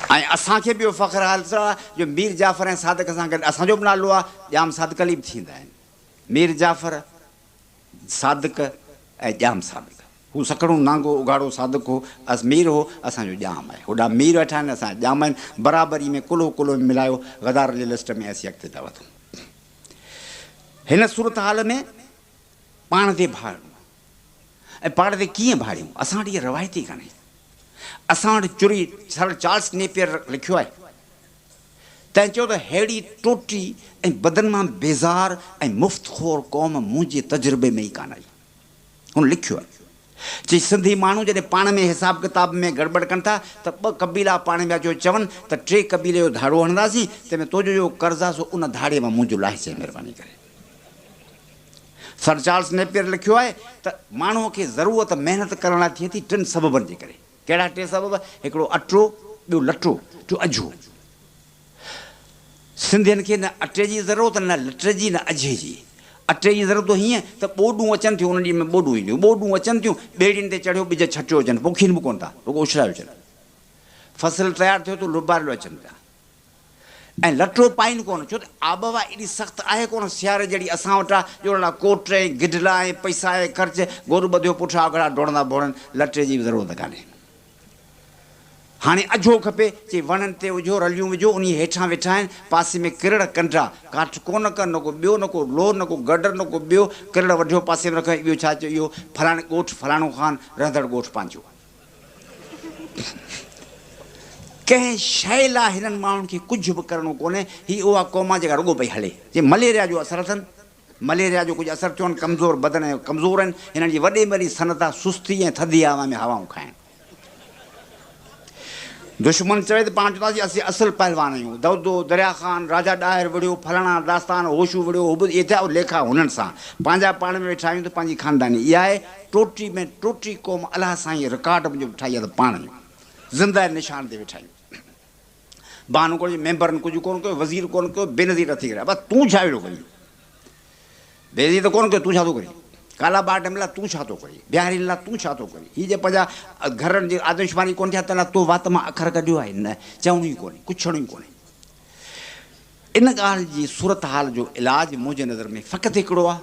۽ اسان کي به اهو فخر حاصل آهي جو مير جعفر ۽ صادق سان گڏ اسان جو به نالو آهي، ڄام صادق علي به ٿيندا آهن. مير جعفر، صادق ۽ ڄام صادق. هو سکڻو نانگو اگهاڙو صادق هو، اس مير هو، اسان جو ڄام آهي. هوڏانهن مير ويٺا آهن، اسان جا ڄام آهن. برابري ۾ ڪلهو ڪلهو ۾ ملايو غدارن جي لسٽ ۾ اسين اڳتي ٿا وڌون. هن صورتحال ۾ پاڻ تي ڀاڙڻو آهي ۽ پاڻ تي ڪيئن ڀاڙيون؟ اسان وٽ اها روايت ئي ڪانهي. اسان وٽ چري سر چارلس نيپئر لکيو آهي، تنهن چيو ته ههڙي ٽوٽي ۽ بدن مان بيزار ۽ مفت خور قوم منهنجي تجربي ۾ ئي ڪانه آئي. هن لکيو آهي، چي سنڌي ماڻهو جڏهن پاڻ ۾ حساب ڪتاب ۾ گڙٻڙ ڪن ٿا ته ٻه قبيلا پاڻ ۾ اچيو چون ته ٽي قبيلي جو ڌاڙو هڻنداسين، تنهن ۾ توجو جو قرض آهي سو ان ڌاڙي مان منهنجو لاهجانء مهرباني ڪري. سر چارلس نيپئر لکيو آهي ته ماڻهوء کي ضرورت محنت ڪرڻ لاء ٿئي ٿي ٽن سببن جي ڪري. ڪهڙا ٽي سبب؟ هڪڙو اٽو، ٻيو لٽو، ٽيون اجهو. سنڌين کي نه اٽي جي ضرورت، نه لٽي جي، نه اجهي جي. اٽي جي ضرورت هيئن ته ٻوڏون اچن ٿيون، انهن ڏينهن ۾ ٻوڏون اينديون، ٻوڏون اچن ٿيون، ٻيڙين تي چڙهيو ٻج ڇٽيو اچن، پوکين به ڪونه ٿا، رڳو اڇلايو اچن. فصل تيار ٿيو ته لوباريو اچن پيا. ۽ لٽو پائين ڪونه، ڇو ته آبهوا ايڏي سخت آهي ڪونه، سياري جهڙي اسان وٽ آ، جو ان لاء ڪوٽ ۽ گڊلا ۽ پئسا ۽ خرچ، گوڏ ٻڌيو پٺا اگهڙا ڊوڙندا ڀوڙن، لٽي جي به ضرورت ڪانهي. هاڻي اجهو کپي، چي وڻن تي اجهو رليون وجهو، انهيء هيٺان ويٺا آهن، پاسي ۾ ڪرڙ ڪنڊا، ڪاٺ ڪونه ڪن، نه ڪو ٻيو، نه ڪو لوهه، نه ڪو گرڊر، نه ڪو ٻيو، ڪرڙ وڍيو پاسي ۾ رکيو ۽ ٻيو ڇا چيو، اهو فلاڻي ڳوٺ فلاڻو خان، رهندڙ ڳوٺ پنهنجو. ڪنهن شيء لاء هنن ماڻهن کي ڪجهه به ڪرڻو ڪونهي. هي اها قوم آهي جيڪا رڳو پئي هلي. جي مليريا جو اثر اٿن. مليريا جو ڪجهه اثر ٿيو آهن. ڪمزور بدن ۽ ڪمزور آهن. هنن جي وڏي ۾ وڏي صنعت آهي سستي ۽ ٿڌي هوا ۾ هوائون کائڻ. دشمن چوي ته پاڻ چونداسين اسين اصل پهلوان آهيون. دودو، دريا خان، راجا ڏاهر وڙهيو، فلاڻا داستان، هوشو وڙهيو، هو به اهي ٿيا اهي ليکا هنن سان. پنهنجا پاڻ ۾ ويٺا آهيون ته پنهنجي خانداني اها آهي. ٽوٽي ۾ ٽوٽي قوم الله سائين رڪارڊ موجب ٺاهي آهي ته پاڻ آهيون. زنده نشان تي ويٺا آهيون. بهانو ڪونه جو ميمبرن ڪجهه ڪونه ڪيو، وزير ڪونه ڪيو، بينظير نٿي ڪري. ابا تون ڇا ويٺو ڪرين؟ بينظير ته ڪونه ڪيو، تون ڇا ٿو ڪرين؟ ڪالا باغ ڊيم لاء تون ڇا ٿو ڪرين؟ بهارين لاء تون ڇا ٿو ڪرين؟ هي جي پنهنجا گهرن جي آدمشماري ڪونه ٿيا، تنهن لاء تو وات مان اکر ڪڍيو آهي؟ نه، چوڻو ئي ڪونهي، ڪڇڻو ئي ڪونهي. ان ڳالهه جي صورتحال جو علاج منهنجي نظر ۾ فقط هڪڙو آهي،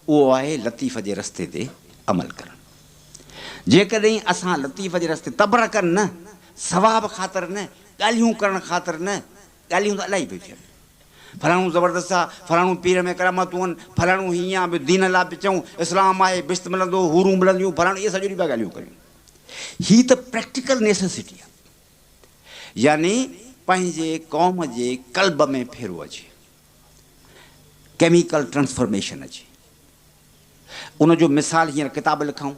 اهو آهي لطيف جي رستي تي عمل ڪرڻ. جيڪڏهن اسان لطيف جي رستي تبرڪن نه، ثواب خاطر نه، ڳالهيون ڪرڻ خاطر نه، ڳالهيون ته الاهي پيون ٿين. فلاڻو زبردست آ، فلاڻو پير ۾ ڪرامتون آهن، فلاڻو هيئن آ، ٻيو دين لاء پيا چئون، اسلام آهي، بهشت ملندو، حورون ملنديون، فلاڻو اهي سڄو ڏينهن پيا ڳالهيون ڪريون. هي ته پريڪٽيڪل نيسيسٽي آ. يعني پنهنجي قوم جي قلب ۾ ڦيرو اچي. ڪيميڪل ٽرانسفرميشن اچي. ان جو مثال هينئر ڪتاب لکائون.